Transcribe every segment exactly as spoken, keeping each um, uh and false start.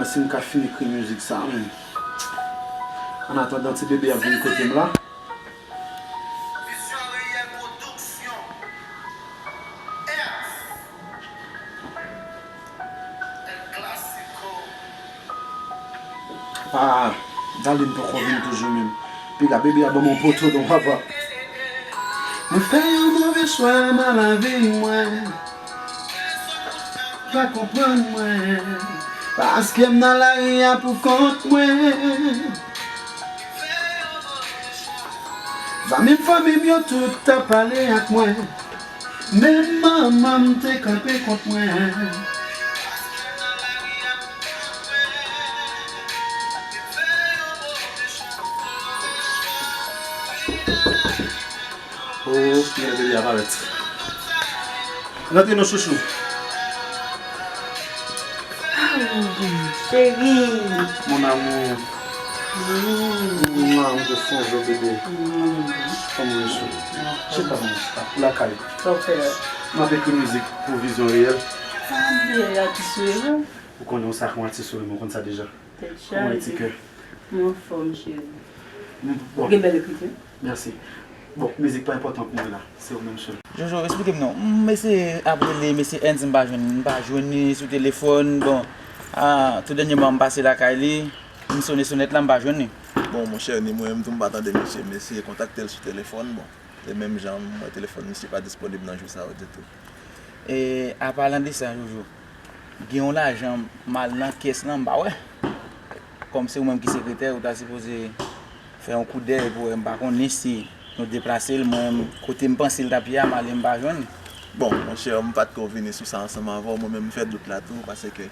Si m ka fin ekri mizik sa, men. An atandan, ti bebe ap vin kote m la. Ah, Darline poko vin toujou menm. Piga, bebe a ban m yon poto non, papa. Mwen fè yon move chwa nan lavi mwen. Pa konprann mwen. Paske m nan lari a pou kont mwen. Zanmi m, fanmi m yo tout ap pale ak mwen. Menm manman m te kanpe kont mwen. Oh, gade bebe a parèt. Rantre non, chouchou. Cheri. Mon amour. Mwa, m te sonje w, bebe. Kòman w ye, cheri? Chita, mwen chita. Ou lakay? Sa w fè a? M ap ekri mizik pou Vizyon Reyèl. Sa m bliye, atis ou ye vre? Ou konnen w sa kon atis ou ye, mwen konn sa deja. Tèt chaje. Kòman w ye, ti kè? Mwen anfòm, cheri. Bon. Ou gen bèl ekriti. Mèsi. Bon, mizik pa enpòtan pou mwen la. Se ou menm sèl. Jojo, eksplike m non. M eseye ap rele mesye Ernst, m pa jwenn, m pa jwenn li sou telefòn. Bon, a, tou dènyèman, m pase lakay li, m sone sonèt la, m pa jwenn li. Bon, monchè, ni mwen menm tou, m pa tande misye. M eseye kontakte l sou telefòn, bon. E menm jan, m wè telefòn misye pa disponib nan jou sa yo ditou. E, a palan de sa, Jojo, gen yon lajan m al nan kès lan, m pa wè. Kòm se ou menm ki sekretè, ou ta sipoze fè yon koudèy pou wè, m pa konnen si nou deplase l, mwen, kote m panse l t ap ye a, m ale, m pa jwenn li. Bon, monchè, m pa t ko vini sou sa ansanm avè w, mwen menm m fè dout la tou, paske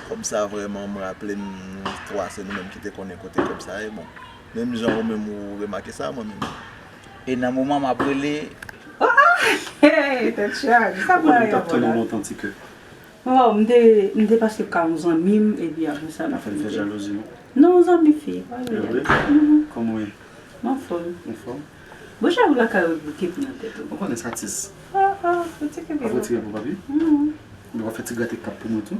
kòm sa vrèman, m raple m, nou twa, se nou menm ki te konnen kote kòb sa ye, bon. Menm jan ou menm ou remake sa, mwen menm. E nan moman m ap rele. Oh, ah! Hey, tèt chaje, sa pral yon bagay. Ou konnen m t ap tann ou lontan, ti kè. Bon, m te, m te pase ka yon zanmi m, epi apre sa, m ap fè jalouzi, non? Non, zanmi fi, pa vle. E vre? Mhm. Kòman w ye? M anfòm. Anfòm? Bon, chè, ou lakay ou bouke pou nan tèt ou. Ou konnen sa, atis. Ah, ah, ou ti kenbe. Ap retire pou papi? Mhm. Ou ap fè ti grate kap pou mwen tou.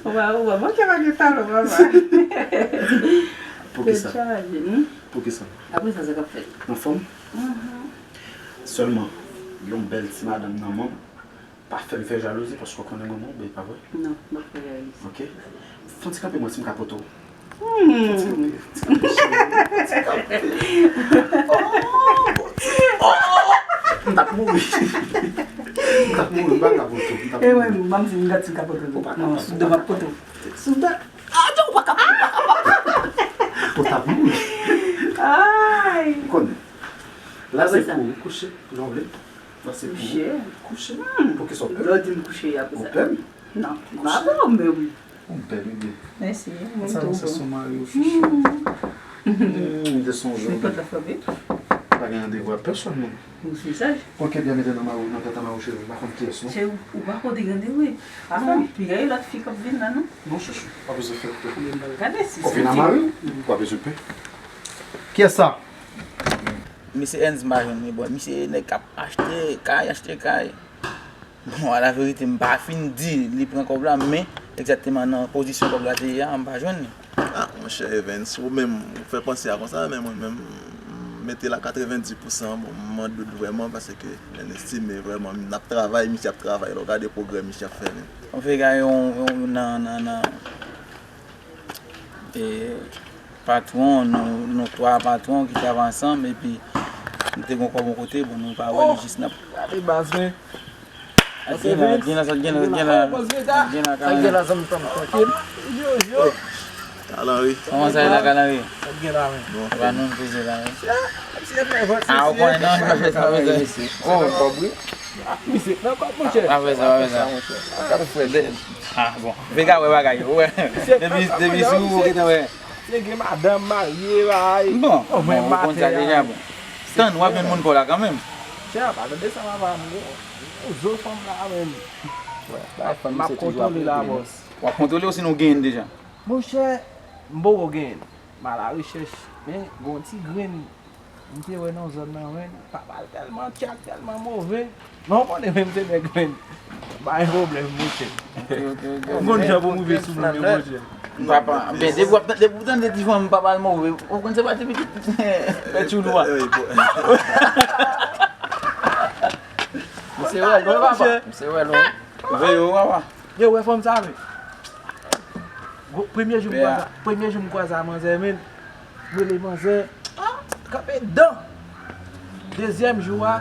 Ou va, ou va manke pa gen talon, papa. Poukisa? Tèt chaje, hmm? Poukisa? Apre sa, sa k ap fèt? Anfòm? Mhm. Sèlman, yon bèl ti madanm nan men w. Pa fè m fè jalouzi, paske w konnen manman w bèl, pa vre? Non, m pa fè jalouzi. Ok. Fè yon ti kanpe mwen, si m ka poto w. Hmm. Ti kanpe, ti kanpe, cheri. Ti kanpe. Oh, Bondye. Oh! M t ap mouri. M t ap mouri, m pa ka poto, m t ap mouri. E mwen, ban m di, m gad si m ka poto w. Ou pa ka poto. Non, sou do m ap poto w. Sou do. Ah, non, ou pa ka poto, ou pa ka poto. Ou t ap mouri. Ay. Ou konnen. La, se pou ou kouche, jan w vle. Kouche. Kouche. Hmm. Poukisa w pè? Lè w di m kouche, apre sa. Ou pè? Non. M pa pè, men wi. Ou pè, bebe. Mèsi. Mwen tou. Sa, se son mari ou, chouchou. Hmm. Hmm, m te sonje w. Men pòt la frape. Pa gen randevou ak pèsonn, non. Ou se saj. Pran kèt byen mete nan mari w, nan tèt a mari w, cheri. M pa konn kiyès, non. Se ou, ou pa kote randevou, wi. Afè m, piga e lòt fi k ap vin la, non? Non, chouchou. Pa bezwen fè pè. Men m pral gade si se ou. Ou vin a mari w, ou pa bezwen pè. Kiyès sa? Misye Ernst m pa jwenn li, bon, misye nèg k ap achte kay, achte kay. Bon, alaverite, m pa fin di li pran kòb la, men egzakteman nan pozisyon kòb la te ye a, m pa jwenn li. Ah, monchè Evens, ou menm, ou fè panse a konsa, men mwen menm, m mete l a katrevenndis pousan, bon, m an dout vrèman, paske m estime vrèman, n ap travay, misye ap travay, lè w gade pwogrè misye ap fè, men. Anfen, gen yon, yon, nan, nan, nan, E, patwon, nou, nou twa patwon ki travay ansanm, epi nou te gen kòb yon kote, bon, nou pa wè, nou jis n ap. Gade baz mwen. Sa t gen la, sa t gen la, sa t gen la, sa t gen la, sa t gen la, zanmi pa m, trankil. Yo, yo. Kalanri. Kòman sa ye la, Kalanri? Sa t gen la, men? Bon. Se pa nou n poze la, men. Ah, ou konnen non, sa fè sa, sa fè sa. Oh, kòb, wi. Misye nan kòb, monchè. Pa fè sa, pa fè sa. Gade frè dèd. Ah, bon. Vega wè bagay yo, wè. Depi, depi sou ou gentan wè. Se gen madanm marye, bay. Bon, bon, ou konn sa deja, bon. Tann, w ap jwenn moun pa w la kanmenm. Chè, pa tande sa, papa m. Ou zo fanm la, menm. M ap kontwole la, bòs. W ap kontwole ou sinon w genyen deja? Monchè, m poko genyen. M al a rechèch, men gen yon ti grenn m te wè nan zòn nan, men papa l tèlman tchak, tèlman move. Men w konnen, men m se nèg, men. Pa gen pwoblèm, monchè. Ok, ok, ok. M konn jan pou m rive sou moun yo, monchè. Papa, ben, depi w ap, depi w tande ti fanm papa l move, ou konn se pa ti pitit. Fè tchoulou a. Misye wè lwen, papa. Misye wè lwen. Veye w, papa. Yo, wè fanm sa, men. Gwo, premye jou m kwaze, premye jou m kwaze a manzè, men. M rele manzè, ah, kanpe dan. Dezyèm jou a,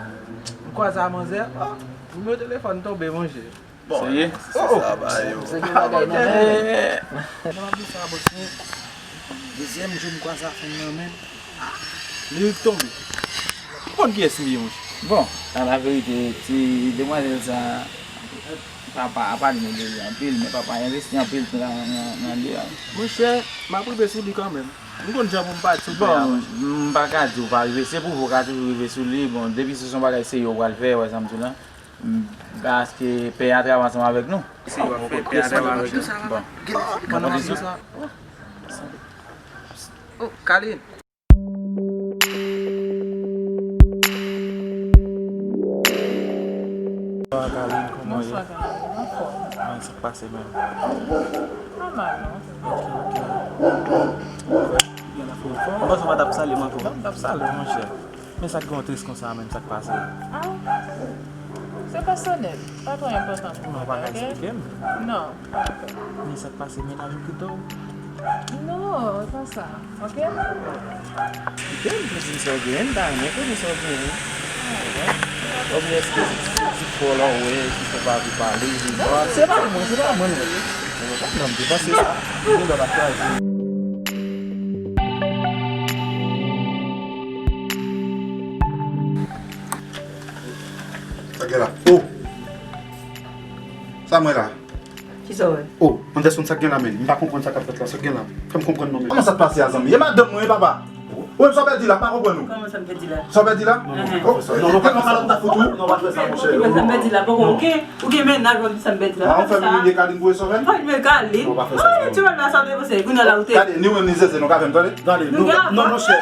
m kwaze a manzè, ah, nimewo telefòn tonbe, monchè. Bon, serye? Se sa, ba yo. Se gen bagay nan men. Nan m ap di sa, bòs, men dezyèm jou m kwaze a fanm nan, men. Li tonbe. Ou konn kiyès m ye, monchè? Bon, a la verite, ti demwazèl sa, papa a pale nou de li anpil, men papa a envesti anpil nan, nan, nan li a. Monchè, m ap rive sou li kanmenm. M konn jan pou m pati sou pè a. Bon, m pa ka di w pa rive, se pou w ka toujou rive sou li. Bon, depi se yon bagay serye w pral fè, wè sa m di w la. M, paske pè a travay ansanm avèk nou. Se yo ap fè pè a travay avèk nou. Bon. Mwen nan ap di sa. Oh, Kalin. Bonswa, Kalin, kòman w ye? Bonswa, Kalin. Anfòm. Mwen, sa k pase menm? Nòmal, non? Ok, ok. Gen la fè w fò. Mwen panse w pa t ap salye m ankò. Non, m t ap salye w, monchè. Men sa k gen w tris konsa menm, sa k pase? Ah, se pèsonèl. Pa twò enpòtan pou mwen, oke? Non, w pa ka eksplike m? Non, pa ka fèt. Men sa k pase, mennaj ou kite w? Non, e pa sa, oke? Kite m, pou di m sa w genyen, m ta renmen konnen sa w genyen. Ah, dakò. Oubyen èske se ti, ti fò la w wè ki fè w pa vle pale, vin pale? Non, se pa mwen, se pa mwen, non. Non, m te panse sa. Vin lòt ap kraze. Sa gen la? Oh! Sa mwen la? Kisa w wè? Oh, Anderson, sa gen la, men? M pa konprann sa k ap fèt la, sa gen la? Fè m konprann non, men. Kòman sa t pase a, zanmi? E madanm mwen, wi, papa. Ou menm sa w pèdi la, m pa konprann ou. Kòman sa m pèdi la? Sa w pèdi la? Non, non, pa fè sa. Non, non, pa fè sa. Kòman sa m ta fout ou? Non, pa fè sa, monchè. Kòman sa m pèdi la? Poko, oke. Ou gen mennaj, w ap di sa m pèdi la. Ou fè m imilye Kalin pou e sovè? Fò imilye Kalin. Non, pa fè sa. Ti wè la, sa w te panse. Kounye a la, ou te. Gade, ni ou menm ni zeze, nou ka fè m tande? Gade, non, non, monchè.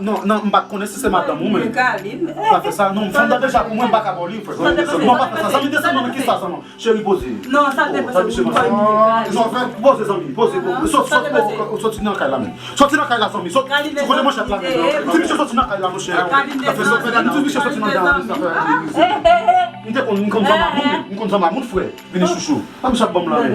Non, non, m pa t konnen si se madanm ou, men. Pa fè sa, non, fanm nan deja pou mwen, m pa ka ba w li, frè. Non, pa fè sa, zanmi, desann non, men kisa, zanmi? Cheri, poze. Non, sa te pase pou mwen. Poze, zanmi, poze, poze. Sot, sot, sot, soti nan kay la, men. Soti nan kay la, zanmi. Sot, ou konnen manchèt la, men. Di misye soti nan kay la, monchè. Sa fè sa, fè la, di misye soti nan kay la, sa fè. M te konn, m konn zanmi a moun, men. M konn zanmi a moun, frè. Vini chouchou. Sa misye ap ban m la, men.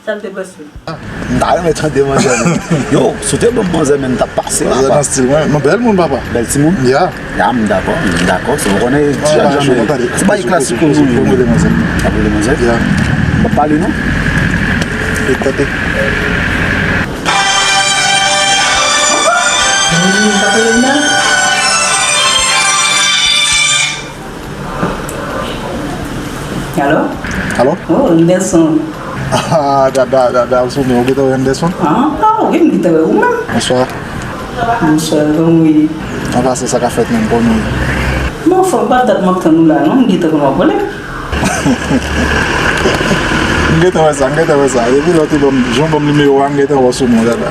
Sa l te pase. M ta renmen tande manzè, men. Yo, si w te ban m manzè, men, m t ap pase la. Manzè nan stil mwen. Non, bèl moun, papa. Bèl timoun? Ya. Ya, m dakò, m dakò. Se, ou konnen, ti jan jan, men. Se pa klasiko, non, men. Pou mwen, manzè. A, pou manzè? Ya. M ap pale, non? E tante. Alo? Alo? Oh, Anderson. Ah, dada, dada, ou sou mwen, ou gentan wè Anderson? Ah, ah, wi, m gentan wè ou menm. Bonswa. Bonswa, kòman w ye? An pase, sa ka fèt menm, kòman w ye? Mwen anfòm, pa dat m ap tann ou la, non, m gentan konn w ap rele m. M gentan wè sa, m gentan wè sa. Depi lè w te ban m, jan w ban m nimewo a, m gentan wè w sou mwen, dada.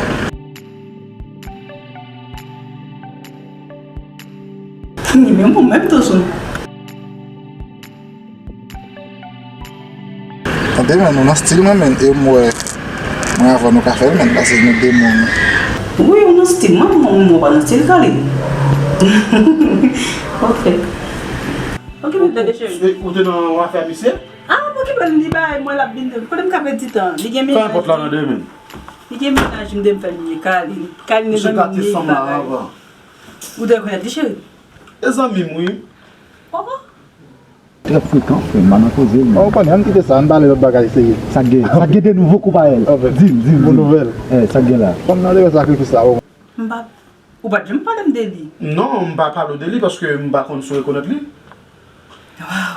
Ni menm ou menm tou sou. Tande, men, nou nan stil mwen, men, e m wè, mwen avè w nou ka fè l, men, paske nou de moun. Wi, ou nan stil mwen, mwen, mwen pa nan stil Kalin. Ok. Ok, men tande, cheri. Ou te nan afè misye? Ah, m okipe l, li bay mwen, l ap vin. Kote m ka pèdi tan? Li gen mennaj. Fè nenpòt la nan demen. Li gen mennaj, m de m fè l ye Kalin. Kalin gen zanmi, li bagay. Ou te rekonèt li, cheri? E zanmi m, wi. Oh. Trè frekan, frè m, pa nan koze, men. Oh, ou konnen, ann kite sa, ann pale lòt bagay serye. Sa k gen, sa k gen de nouvo, konpayèl? Di m, di m, di m. Bon nouvèl. Eh, sa k gen la? Fanm nan te fè sakrifis la, oh. M pa, ou pa t janm pale m de li. Non, m pa pale w de li paske m pa konn si w rekonèt li. Waw.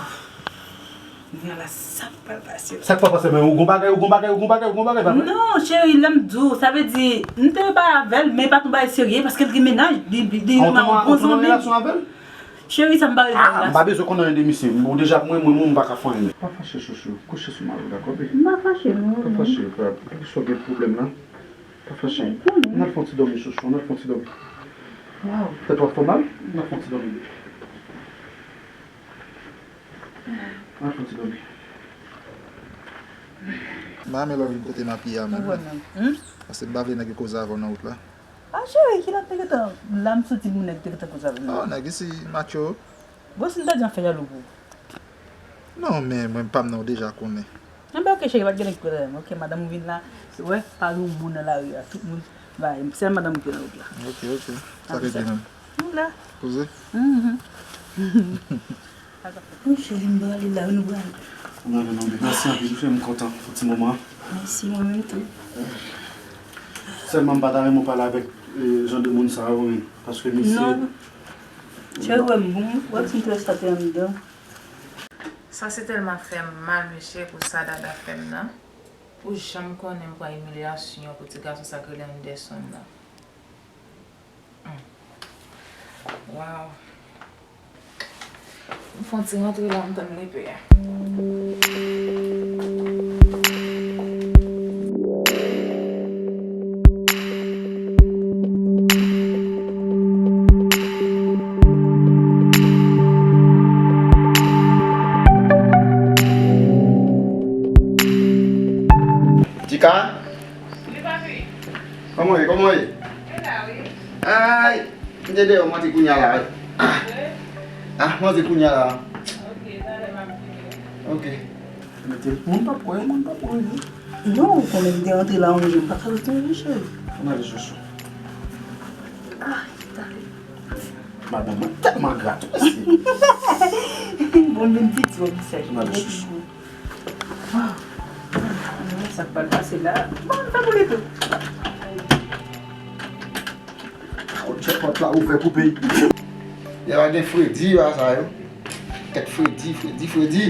Vwala sa k pral pase. Sa k pral pase, men ou gon bagay, ou gon bagay, ou gon bagay, ou gon bagay, pa vre? Non, cheri, lè m di w, sa vle di, m te bay avè l, men pa t yon bagay serye, paske l gen mennaj, li, li, li gen yon bon zanmi. Cheri, sa m pa vle bay la. Ah, m pa bezwen konn anyen de misye. Bon, deja, mwen, mwen, mwen, m pa ka fè anyen. Pa fache, chouchou. Kouche sou mari w, dakò, baby? M pa fache, non. Pa fache, frè. Kèlkeswa gen pwoblèm la, pa fache. N al fè yon ti dòmi, chouchou. N al fè yon ti dòmi. Waw. Tèt w ap fè w mal? N al fè yon ti dòmi. Mwen fè ti dòmi. Mwen renmen lè w vin kote m apiye a menm. Ou wè menm. Hmm? Paske m pa vle nèg yo koze avè w nan wout la. Ah, cheri, kilè w te gentan la, m santi moun nèg te gentan koze avè m nan. Oh, nèg isi macho. Bon, si m ta di an fè jalou pou ou. Non, men mwen pa m nan, ou deja konnen. Anben, ok, cheri, pa t gen nèg ki koze avè m. Ok, madanm ou vin la, wè, pa gen yon moun nan lari a, tout moun bay. Sèl madanm ou ki nan wout la. Ok, ok. Sa k rete menm? M la. Poze? Mhm. Wi, cheri, m prale la, wi, nou prale. Mwen, mwen, mwen, mèsi anpil, frè, m kontan pou ti moman an. Mèsi, mwen menm tou. Sèlman, m pa ta renmen w pale avèk, eh, jan de moun sa yo, wi, paske misye... Non. Cheri, wè m bon, wè m fin trè state anndan. Sa se tèlman fè m mal, mesye, pou sa Dada fè m nan. Ou janm konnen m pran imilyasyon pou ti gason sa k rele Anderson nan. Hmm. Waw. M fè yon ti rantre la, m tann repe a. Tika? Wi, papi. Kòman w ye? Kòman w ye? Mwen la, wi. Ay, m te deyò, m antre kounye a la, wi. Ah, m antre kounye a la. Ok, talè m ap vini. Ok. Mete moun p ap wè, moun p ap wè, non. Non, ou konnen m te rantre la yon jou, m pa ka retounen, cheri. Ann ale, chouchou. Ah, talè. Madanm mwen tèlman gra tou, mesye. Bon, menm piti, wè, misye. Ann ale, chouchou. Ah, sa k pral pase la? Bon, m fè pou li tou. Kot chèpòt la ouvè pou peyi. Y a gen fredi, y a sa yo. Kèt fredi, fredi, fredi.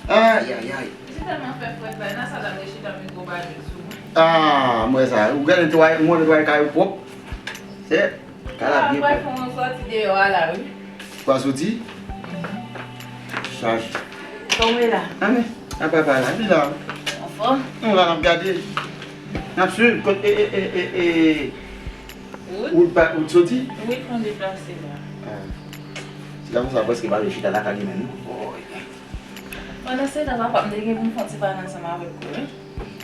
Ay, ay, ay. Misye tèlman fè frèt la, nan sa la, m rechita mikwo pa jwenn sou mwen. Ah, mwen sa. Ou gade netwaye, mwen netwaye kay ou pwòp. Se kay la byen pwòp. Mwen fè yon sòti deyò a la, wi. Ou pa soti? Chaj. Kòman w ye la? Ah, men, apa pa la, li la. Anfòm? Nou la, n ap gade. N ap swiv kot, e, e, e, e, e. Wood? Wood pa, Wood soti? Wood konn deplase la. Ah. Se la pou sa prèske pa vle chita lakay li menm, non? Pandan se tan, papa m te gen pou m fè yon ti pale ansanm avèk ou, wi.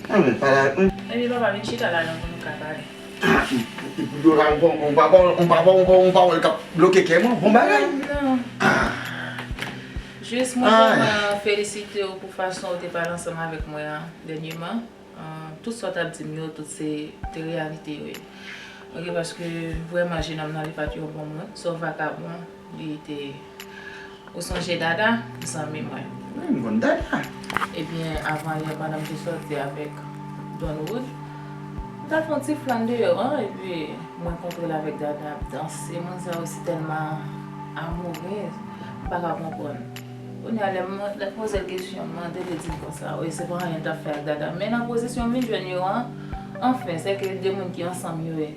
Ah, men, pale avèk mwen. Epi papa vin chita la, non, pou nou ka pale. Ah, epi yo la, yon pawòl, yon pawòl, yon pawòl, yon pawòl k ap bloke kè mwen, bon bagay. Non, non. Ah. Jis mwen vrèman felisite w pou fason w te pale ansanm avèk mwen an dènyèman. Ah, tout sa w t ap di m yo, tout se te reyalite yo ye. Ok, paske vrèman, jenòm nan, li pa t yon bon moun. Se yon vakabon, li te... Ou sonje Dada, zanmi mwen? Wi, m konn Dada. Ebyen, avan yè, pandan m te sòti avèk Don Wood, m t al fè yon ti flann deyò an, epi m rankontre l avèk Dada ap danse. Moun sa yo si tèlman amourèz, m pa ka konprann. Kounye a, lè m, lè m poze l kesyon, m mande l, li di m konsa, wi, se pa anyen l t ap fè ak Dada. Men nan pozisyon m vin jwenn yo an, anfen, se ke de moun ki ansanm yo ye.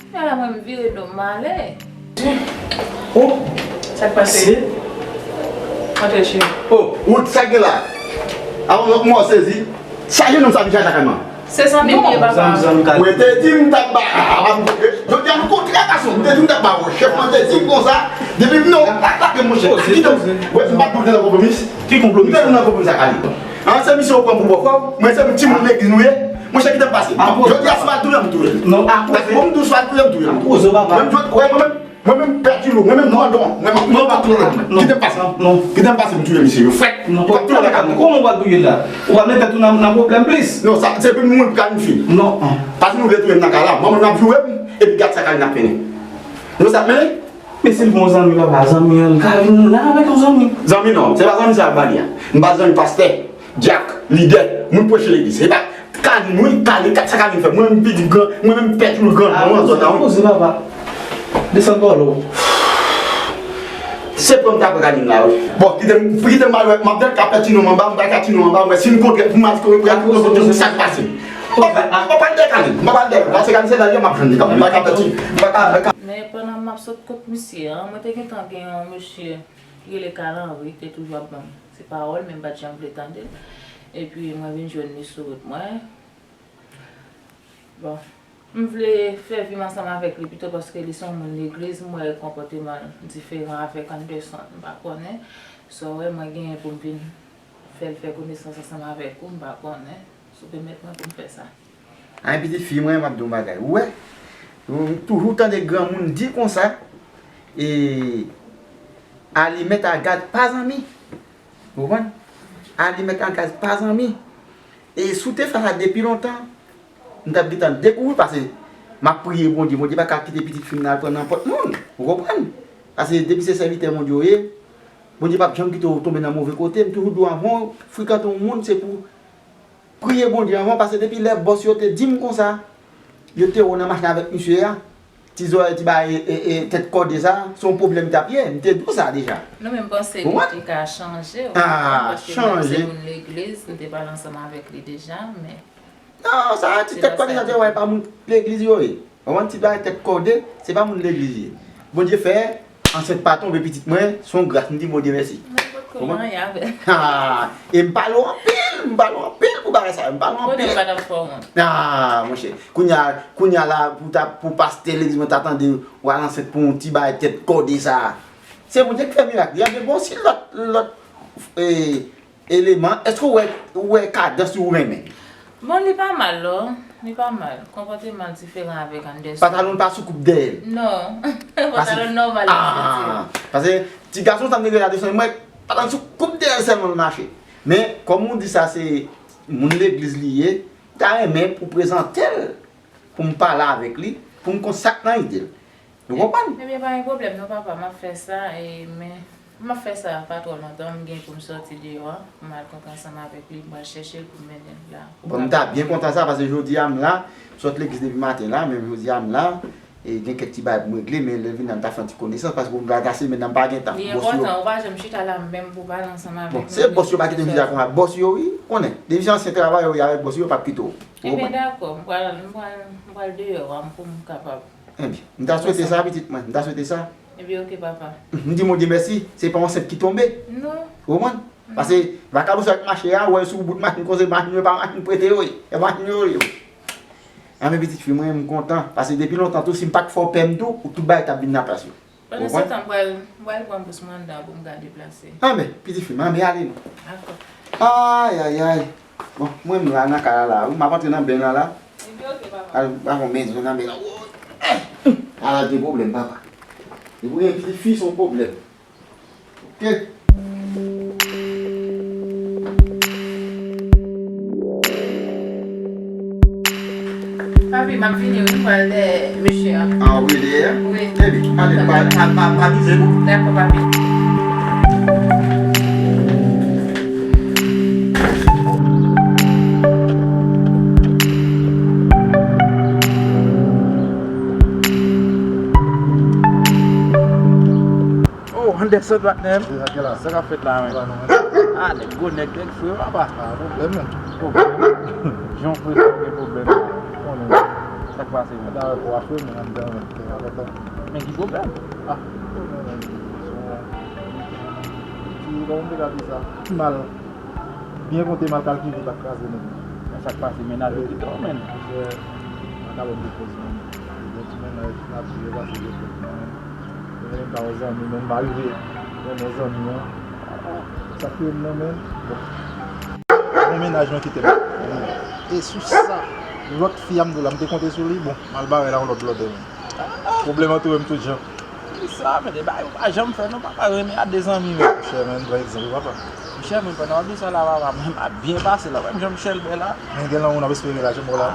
Kounye a la, mwen, m vire do m, m ale. Oh! Sa k pase? Antre, cheri. Oh, Wood, sa k gen la? Avan mwen sezi. Sa jenòm sa vin chache lakay mwen. Se zanmi m ye, papa. Mwen te di m t ap ba, a, a, a, jodi a nou kontre gason. Mwen te di m t ap ba w chèf, mwen te di m konsa, depi m nan w pa atake m, monchè. Kite m. Wè, m pa t vle nan konpwomi. Ki konpwomi? M te nan konpwomi sa k ale. An, se misye ou pran pou bòkò, mwen se timoun legliz nou ye. Monchè, kite m pase. Jodi a si m al touye m, touye. Non, akoz. Bon, m dous, si m al touye m, touye. Akoz, papa. Mwen, jodi, wè, mwen menm. Mwen menm pè Tilou, mwen menm Nwadon, mwen menm Nwadon. Kite m pase. Non. Kite m pase, m touye misye yo frèt. Non, papa, kòman w pral touye l la? Ou pral met tèt ou nan, nan pwoblèm plis. Non, sa, se pou nou menm ka nou fini. Non. Paske nou vle touye m nan kay la. Mwen menm n ap joure m, epi gad sa kay n ap mennen. Nou sa ap mennen? Men si l gon zanmi, papa, zanmi an, li ka vin la avèk yon zanmi. Zanmi non, se pa zanmi sa ap ba li a. M pa zanmi pastè. Dyak, lidè, moun preche legliz. Se pa Kalin, wi, Kalin, kat sa Kalin fè? Mwen menm pi gran, mwen menm pè tou gran nan zòn nan, wi. Poze, papa. Desann bò w. Se pran m ta pran Kalin la, wi. Bon, kite m, kite m al wè, m ap dèk ka pè ti nonm anba, m pa ka ti nonm anba, mwen si m kontre, pou m al kontre, pou m al kontre, sa k pase. M pa, m pa pral dèk Kalin, m pa pral dèk, paske Kalin se la, m ap jwenn li kanmenm, m pa ka pè ti, m pa ka, m pa ka. Men pandan m ap sot kot misye an, mwen te gentan gen yon mesye ki rele Carl Henry, ki te toujou ap ban m ti pawòl, men m pa t janm vle tande l. Epi mwen vin jwenn li sou wout mwen. Bon, m vle fè vi m ansanm avèk li pito paske li se yon moun legliz, m wè konpòteman l diferan avèk Anderson. M pa konnen sa w wè mwen genyen pou m vin fè l fè konesans ansanm avèk ou, m pa konnen. Si w pèmèt mwen pou m fè sa. Ay, pitit fi mwen, m ap di w yon bagay. Ou wè, m toujou tande granmoun di konsa, e, alimèt a gaz pa zanmi. Ou konprann? Alimèt a gaz pa zanmi. E si w te fè sa depi lontan, m t ap gentan dekouvri, paske m ap priye Bondye. Bondye pa ka kite pitit fi m nan al pran nenpòt moun. Ou konprann? Paske depi se sèvitè Bondye w ye, Bondye p ap janm kite w tonbe nan move kote. M toujou di w, anvan w frekante yon moun, se pou w priye Bondye anvan, paske depi lè bòs yo te di m konsa, yo te wè w nan machin avèk misye a, ti zòrèy, ti bagay, e, e, tèt kòde sa, se yon pwoblèm t ap ye. M te di w sa deja. Nou menm panse li te ka chanje, ou konprann, paske li se moun legliz, m te pale ansanm avèk li deja, men. Non, sa, ti tèt kòde sa, se wè pa moun legliz yo ye. Ou konprann, ti bagay tèt kòde, se pa moun legliz ye. Bondye fè, ansent pa tonbe pitit mwen, se yon gras, m di Bondye mèsi. Mwen potko manyen avè l. Ah, e m pale w anpil, m pale w anpil pou bagay sa yo, m pale w anpil. Bondye pa t ap fè w wont. Ah, monchè, kounye a, kounye a la, pou ta, pou pastè legliz mwen ta tande w al ansent pou yon ti bagay tèt kòde sa. Se Bondye ki fè mirak, y ap gen bon si lòt, lòt, e, eleman, èske w wè, ou wè kadans ou renmen? Bon, li pa mal, non. Li pa mal. Konpòteman l diferan avèk Anderson. Pantalon l pa sou koup dèyè l? Non. Pantalon nòmal, ah, paske ti gason sa m te gentan desann, mwen, pantalon sou koup dèyè l sèlman l mache. Men, kòm ou di sa se moun legliz li ye, m ta renmen pou prezante l, pou m pale avèk li, pou m konn sa k nan ide l. Ou konprann? Ebyen, pa gen pwoblèm non, papa, m ap fè sa, e, men, m ap fè sa pa twò lontan, m gen pou m sòti deyò a, pou m al kontre ansanm avèk li, m pral chèche l pou m mennen l la. Bon, m ta byen kontan sa, paske jodi a m la, m sot legliz depi maten la, men jodi a m la, e gen kèk ti bagay pou m regle, men lè vin la, m ta fè yon ti konesans, paske pou m gade semèn nan, m pa gen tan. Li enpòtan, ou pa janm chita la menm pou pale ansanm avèk mwen. Bon, se bòs yo pa kite m chita konsa, bòs yo, wi, konnen. Depi se ansyen travay yo ye avèk bòs yo, yo p ap kite w. Ou konprann? Ebyen, dakò, m pral, m pral, m pral deyò a, pou m kapab Ebyen, m ta swete sa, pitit mwen, m ta swete sa. Ebyen, oke, papa. M di Bondye mèsi, se pa yon sèt ki tonbe. Non. Ou konprann? Paske vakabon sa k mache a, ou wè sou bout machin, koze machin yo, pa machin prete yo ye. E machin yo ye. Anben, pitit fi mwen, m kontan. Paske depi lontan tou, si m pa t fè w pè m tou, ou tout bagay t ap vin nan plas yo. Pandan se tan, m pral, m pral pran bous mwen anndan pou m ka deplase. Anben, pitit fi m, anben, ale non. Dakò. Ay, ay, ay. Bon, mwen m la nan kay la la wi, m ap antre nan ben la la. Epi oke, papa. Al, pa fon men zon nan ben la. Woy! Ala gen pwoblèm, papa. Depi w gen pitit fi, se yon pwoblèm. Oke? Papi, m ap vini wi, m pral dèyè mesye a. Ah, ou rele a? Wi. Epi, ale, pa, pa, pa, pa mize non. Dakò, papi. Oh, Anderson, patnè m. Sa k ap fèt la, men? Ah, nèg gwo nèg, nèg fre, papa. Ah, pwoblèm, men. Pwoblèm. Jan w fre sa, gen pwoblèm. Konnen. Sa k pase, men? Dakò, afè, men, anndan, men. Men ki pwoblèm? Ah, pwoblèm, men. Ti, kòman m te ka di sa? Mal. Byen konte, mal kalkile, t ap kraze nèg. Men sa k pase, mennaj ou kite w, men. Monchè, pa ka ban m depoz, men. Gen ti mennaj, nati yo pase depoz, men. Mwen menm pa yon zanmi, men m pa rive renmen zanmi an. Sa k touye m nan, men. Bon. Bon, mennaj mwen kite m. E sou sa, lòt fi a m di w la, m te konte sou li, bon, m al bare l a yon lòt blòdè, men. Pwoblèm antoure m tout jan. Kisa, men, de bagay ou pa janm fè, non, papa, renmen a de zanmi, men. Monchè, men, pran egzanp, papa. Monchè, men, pandan w ap di sa la, papa, men, m ap byen pase la, wè m jan Michel bèl la. Men, gen lè moun ap espere la, janm wè la.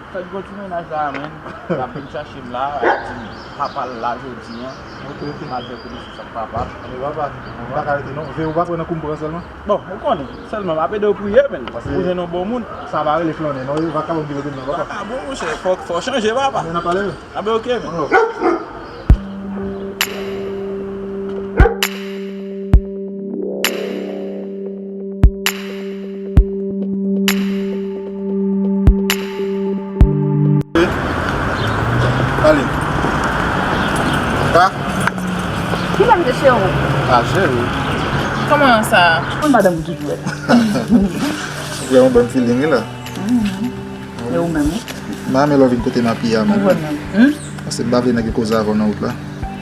Fèt gwo ti mennaj la, men. L ap vin chache m la, l ap di m papa l la jodi an. Ok, ok. M al fè konesans ak papa l. Anben, papa, m pa ka rete, non. Veye ou pa pran nan kou m pran sèlman. Bon, ou konnen, sèlman m ap ede w priye, men. Paske ou jwenn yon bon moun. Sa pa rele flannen, non, e vakabon ki rete m nan, papa. Vakabon, monchè, fò, fò chanje, papa. Men n ap pale. Anben, oke, men. One love. Ale. Ka? Ki sa m te cheri? Ah, cheri. Kòman sa? Mwen madanm ou toujou wè. Ou gen yon bon feeling la. Mhm. E ou menm, wi? Mwen renmen lè w vin kote m apiye a, men. Ou wè menm. Hmm? Paske m pa vle nèg yo koze avè w nan wout la.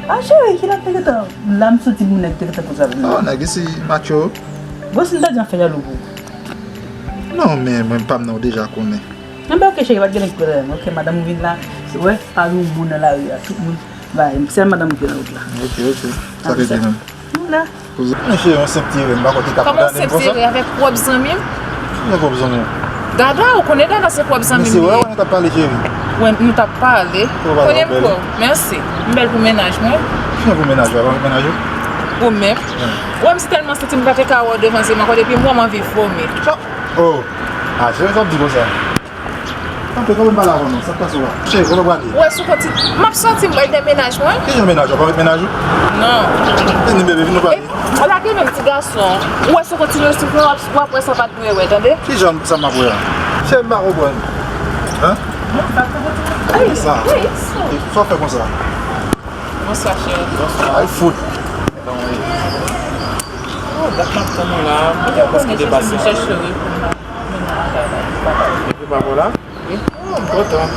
Ah, cheri, kilè nèg te gentan la, m santi pou nèg te gentan koze avè m nan. Oh, nèg isi macho. Bon, si m ta di an fè jalou pou ou. Non, men mwen pa m nan, ou deja konnen. Anben, ok, cheri, pa t gen nèg pral la. Ok, madanm ou vin la, se wè, pa gen yon moun nan lari a. Tout moun ba, sèl madanm ou ki nan wout la. Ok, ok. Sa te di menm. Vwala. Men cheri, yon senp ti erè, m pa kwè te ka kondanne m konsa. Kòman senp ti erè avèk pwòp zanmi m? Ki jan pwòp zanmi w? Dada, ou konnen Dada se pwòp zanmi m li ye. Mèsi, wè, wè, nou t ap pale, cheri. Wè, nou t ap pale. Konnen m kwè w. Mèsi. M bèl pou mennaj mwen. Ki jan pou mennaj ou? Avèk mennaj ou? Ou menm. Ou wè m si tèlman santi m pa te ka wè w devan zye m ankò, depi m wè w m anvi vomi. Oh! Ah, cheri, sa w ap di konsa? Tanpri, kanpe m pale avè w non, sa k pase w la? Cheri, kote w prale? Ou wè sou konti, m ap sòti m pral de mennaj mwen. Ki jan mennaj ou? Ou pa met mennaj ou? Non. Vini, bebe, vin nou pale. Ou lage menm ti gason. Ou wè sou kontinye sou fè w ap, w ap wè sa w pa t dwe wè, tande? Ki jan sa m ap wè a? Cheri, m pa konprann. Hein? Sa. Sa w fè konsa? Bonswa, cheri. Ay, fout. Oh, dat m ap tann ou la. Kote w prèske te pase? Depi papa w la? Wi. Oh, m kontan.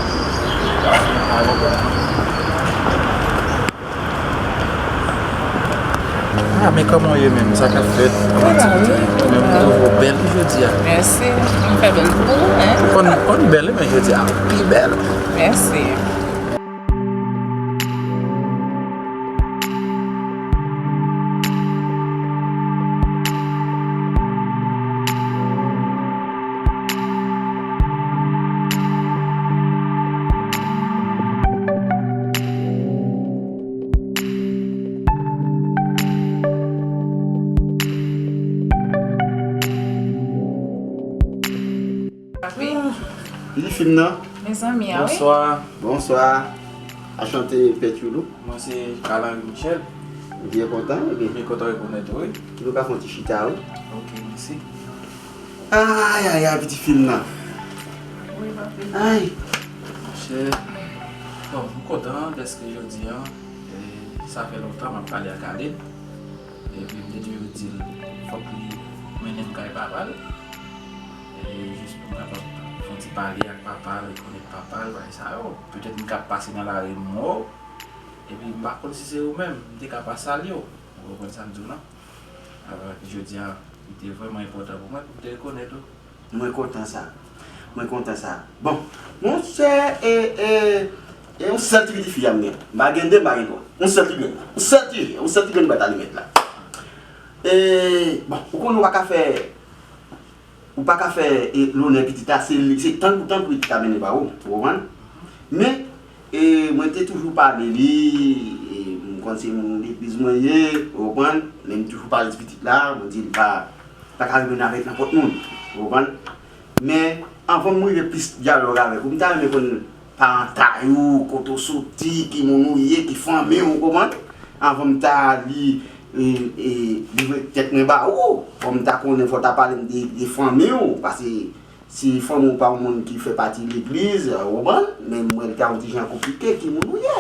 Ah, men kòman w ye menm? Sa k ap fèt? Kòman aktivite? Ou menm, m twouve w bèl jodi a. Mèsi. M fè bèl pou ou, hein? Ou konn, ou konn bèl, men jodi a, ou pi bèl. Mèsi. Papi. Ah, li fin nan. Mezanmi, a wi. Bonswa. Bonswa. Anchante, Pè Tchoulou. Mwen se Carl Henry Michel. M byen kontan, ebyen. Byen kontan rekonèt ou, wi. Nou ka fè yon ti chita, wi. Ok, mèsi. Ay, ay, ay, pitit fi m nan. Wi, papi. Ay. Monchè, bon, m kontan dèske jodi a, e, sa fè lontan m ap pale ak Aline. Epi m te toujou di l, fòk li mennen m kay papa l. E, jis pou m kapab fè yon ti pale ak papa l, rekonèt papa l, bagay sa yo. Petèt m ka pase nan lari m wè w. Epi m pa konn si se ou menm, m te ka pa salye w. Ou konprann sa m di w lan? Alò, epi jodi a, li te vrèman enpòtan pou mwen, pou m te rekonèt ou. Mwen kontan sa. Mwen kontan sa. Bon, monchè, e, e, e yon sèl ti pitit fi a m gen. M pa gen de, m pa gen twa. Yon sèl ti grenn. Yon sèl ti, yon sèl ti grenn bwat alimèt la. E, bon, ou konnen w pa ka fè Ou pa ka fè, e, lonè pitit la, se li, se tann pou tann pou li ka mennen ba ou, ou konprann? Men, e, mwen te toujou pale li, e, m konn se moun legliz mwen ye, ou konprann? Men m toujou pale di pitit la, mwen di li pa, pa ka remèt avèk nenpòt moun, ou konprann? Men, anvan m rive plis dyalòg avèk ou, m ta renmen konn parantay ou, kote w soti, ki moun ou ye, ki fanmi w, ou konprann? Anvan m ta li, e, e, livre tèt mwen ba ou, fò m ta konnen, fò w ta pale m de, de fanmi w, paske si fanmi w pa yon moun ki fè pati legliz, ou konprann? Men m wè l ta yon ti jan konplike, ki moun ou ye?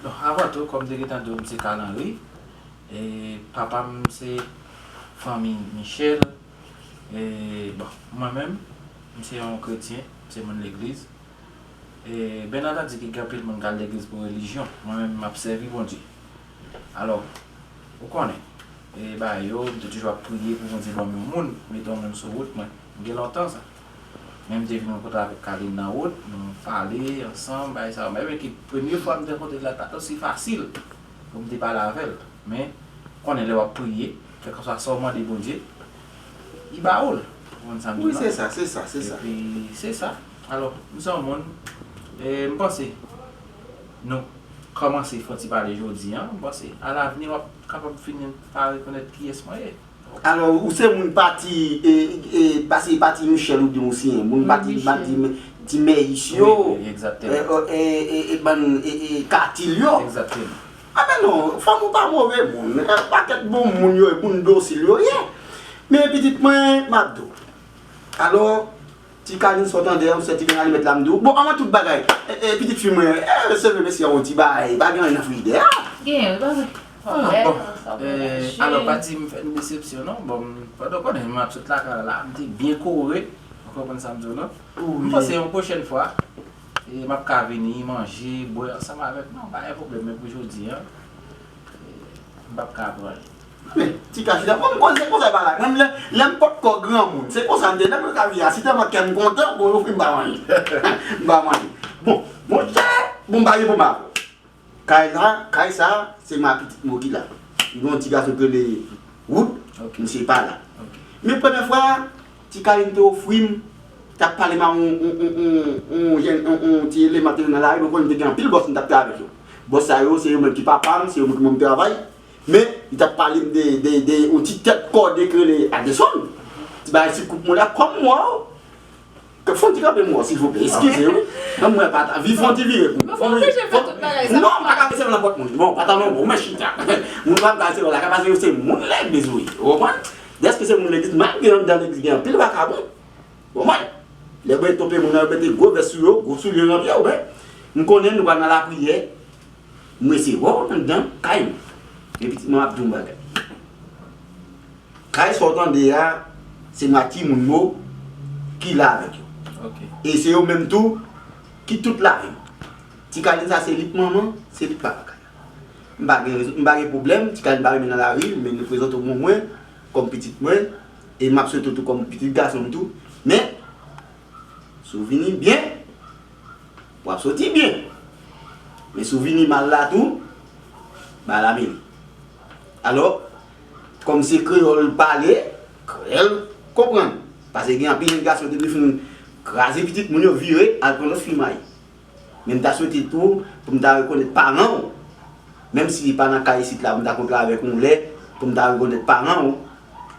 Bon, avan tou, kòm m te gentan di w, m se Carl Henry, e papa m se fanmi Michel, e, bon, mwen menm, m se yon kretyen, m se moun legliz. E, byen antandi ke gen anpil moun k al legliz pou relijyon. Mwen menm, m ap sèvi Bondye. Alò, ou konnen, e, bagay yo, m te toujou ap priye pou Bondye ban m yon moun, mete yon moun sou wout mwen. M gen lontan sa. Men m te vin rankontre avèk Carline nan wout, nou pale ansanm, bagay sa yo. Men ki premye fwa m te rankontre l la, pa t osi fasil pou m te pale avè l. Men, konnen lè w ap priye, kèlkeswa sa w mande Bondye, li ba ou l. Ou konprann sa m di w lan? Wi, se sa, se sa, se sa. Epi, se sa. Alò, m se yon moun, e, m panse, nou kòmanse fè yon ti pale jodi a, m panse, alavni, w ap kapab fini pa rekonèt kiyès mwen ye. Alò, ou se moun pati, e, e, pa se pati Michel ou di ou siyen, moun pati, pati, ti Meyis yo, wi, wi, egzakteman, e, e, e, e, bann, e, e, Katil yo. Egzakteman. Anben non, fanm ou pa move moun. E, pakèt bon moun yo ye, moun dosil yo ye. Men pitit mwen, m ap di w. Alò, ti Kalin sa w tande, yon sèl ti grenn alimèt la m di w. Bon, anvan tout bagay, e, e, pitit fi mwen, e, sevre mesye an yon ti bagay, pa gen anyen nan frijidè a. Genyen, wi, pa vre. Ah, bon. E, alò, pa di m fè n desepsyon, non. Bon, pandan w konnen, m ap sot lakay la, m te byen kore. Ou konprann sa m di w, non? M panse yon pwochèn fwa, e, m ap ka vini manje, bwè ansanm avèk nou, pa gen pwoblèm, men pou jodi a, e, m p ap ka pran l. Men, ti ka chita. Bon, m konn se konsa bagay. Menm lè, lè m potko granmoun, se konsa m te ye. Lè m rive a, si tèlman kè m kontan, bon, yo ofri m pa manje. M pa manje. Bon, monchè, bon, m pa gen pwoblèm avè w. Kay la, kay sa, se ma pitit mwen ki la. Gen yon ti gason ki rele Wood, misye pa la. Men premye fwa, ti Kalin te ofri m, t ap pale m a yon, yon, yon, yon, yon jèn, yon, yon ti eleman te nan lari, m konnen te gen anpil bòs m t ap travay avèk yo. Bòs sa yo, se yo menm ki papa m, se yo menm ki ban m travay. Men, li t ap pale m de, de, de yon ti tèt kòde ki rele Adelson. Ti bagay ti koup mwen la, kòm mwen, Fon ti kanpe m wè w, silvouplè. Eskize, wi. Non, mwen pa ta, vi fon ti vire pou mwen. Fon oblije fè tout bagay sa. Non, m pa ka resevwa nenpòt moun. Bon, pa ta non, bon, mwen chita. Moun pa ka resevwa la, ka pase yo se moun legliz, wi. Ou konprann? Dèske se moun legliz, malgre anndan legliz gen anpil vakabon. Ou konprann? Lè yo tonpe moun nan, yo mete gwo vès sou yo, gwo soulye nan pye yo, men. M konnen nou pral nan lapriyè. M resevwa w anndan kay mwen. Men pitit mwen ap di w yon bagay. Kay sa w tande a, se ma timoun yo ki la avèk yo. E se yo menm tou ki tout lavi m. Ti Kalin sa se li k manman, se li k papa kay la. M pa gen rezon, m pa gen pwoblèm, Ti Kalin pa renmen nan lari, men nou prezante w ban mwen kòm pitit mwen, e m ap swete w tou kòm pitit gason m tou. Men, si w vini byen, w ap soti byen. Men si w vini mal la tou, bagay la mele. Alò, kòm se kreyòl pale, kreyòl konprann. Paske gen anpil jèn gason depi fin kraze pitit moun yo vire al pran lòt fi maye. Men m ta swete tou pou m ta rekonèt paran w. Menm si pa nan kay isit la pou m ta kontre avèk ou yon lè, pou m ta rekonèt paran w.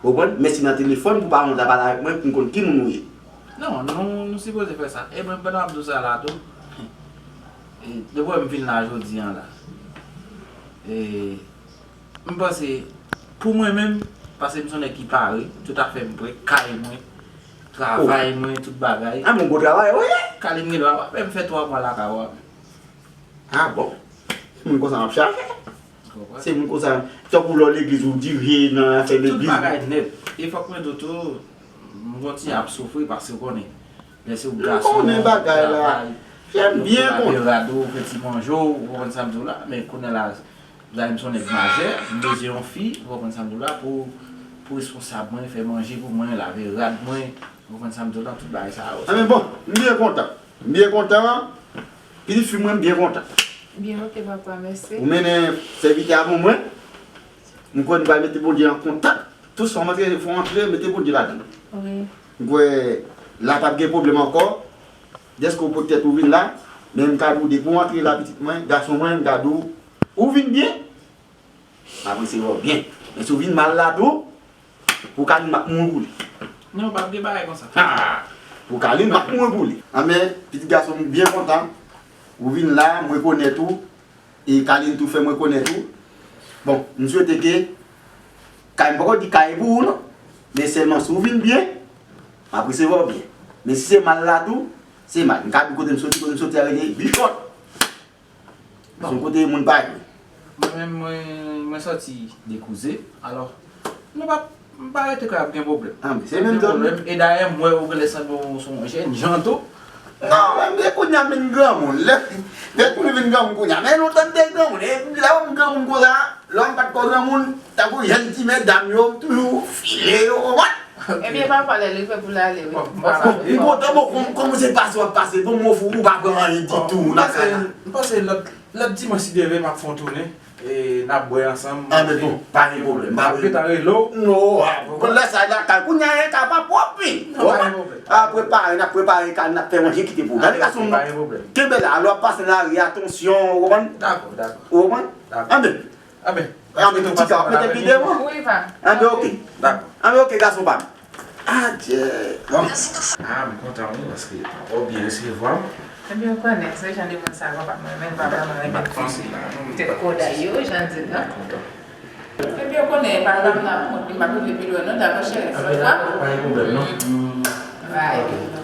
Ou konprann? Men si nan telefòn pou paran w ta pale avèk mwen pou m konn ki moun ou ye. Non, nou, nou sipoze fè sa. E mwen, pandan w ap di w sa la tou, e, depi w wè m vin la jodi a la, e, m panse, pou mwen menm, paske m se yon nèg ki pare, tout afè m prè, kay mwen, travay mwen, tout bagay. A, men gwo travayè ou ye! Kalin gen dwa, w ap wè m fè twa mwa lakay ou a. A bon? Se moun konsa m ap chache. Se moun konsa, tankou lè w legliz ou dirije nan afè legliz. Tout bagay nèt. E fòk mwen di w tou, m kontinye ap soufri paske w konnen. Lè se w gason, w travay, w lave rad ou, w fè ti manje w, ou konprann sa m di w la, men kounye a la, la m se yon nèg majè, m bezwen yon fi, ou konprann sa m di w la, pou, pou responsab mwen, fè manje pou mwen, lave rad mwen, ou konprann sa m di w la, tout bagay sa yo. Anben bon, m byen kontan. M byen kontan. Pitit fi mwen, m byen kontan. Byen, oke, papa, mèsi. Ou mennen sèvitè a pou mwen. M kwè nou pral mete Bondye an kontak. Tou sa w antre, fò w antre, mete Bondye ladan l. Wi. M kwè la p ap gen pwoblèm ankò. Dèske w poutèt ou vin la, men m ka di w depi w antre la, pitit mwen, gason mwen, m ka di w, ou vin byen. M ap resevwa w byen. Men si w vin mal la tou, pou Kalin m ap mouri pou li. Non, p ap gen bagay konsa. Ha! Pou Kalin m ap mouri pou li. Anben, pitit gason m, m byen kontan. Ou vin la, m rekonèt ou. E Kalin tou fè m rekonèt ou. Bon, m swete ke kay m poko di kay pou ou non. Men sèlman si w vin byen, m ap resevwa w byen. Men si se mal la tou, se mal. M ka di kote m soti, kote m soti a rele Bichòt. Se yon kote moun pa jwe. Mwen menm, mwen, mwen sòti Dekouze. Alò, nou pa, m pa rete kwè ap gen pwoblèm. A, men se menm zòn. E dayè, m wè ou genlè sanble w se yon jèn jan tou. Non, men, men kounye a m vin granmoun. Lè, lè tou m vin granmoun kounye a. Men lontan m te granmoun. E lè w vin granmoun konsa, lè w pa t ko granmoun, tankou jèn ti medam yo, toujou file yo, ou konprann? Ebyen, papa, lè li fè pou l ale, wi. M kontan, bon, kòm, kòm se pase w ap pase, bon, m ofri w, ou pa pran anyen ditou nan kay la. M panse lòt, lòt dimanch, si Dye vle, m ap fè yon tounen, e n ap bwè ansanm, manje. A, men bon, pa gen pwoblèm, pa gen pwoblèm. M ap gentan rele w. Non, a, bon, lè sa lakay, kounye a, kay pa pwòp, wi. Non, pa gen pwoblèm. A, prepare, n ap prepare kay, n ap fè manje, kite pou ou. Gade gason m, kenbe la, lè w ap pase nan lari, atansyon, ou konprann? Dakò, dakò. Ou konprann? Dakò. Anben, Anben, anben, ti ka, w ap mete pi devan? Wi, pa. Anben, oke. Dakò. Anben, oke, gason pa m. Adye. Bon. A, m kontan, wi, paske papa w byen resevwa m. Ebyen, w konnen, se jan de moun sa yo, papa m renmen, papa m renmen ti tèt koday yo, jan di la. Ebyen, w konnen, papa m nan, m ap rive pi lwen, non, dakò, cheri? Anben, dakò, pa gen pwoblèm, non. Bye.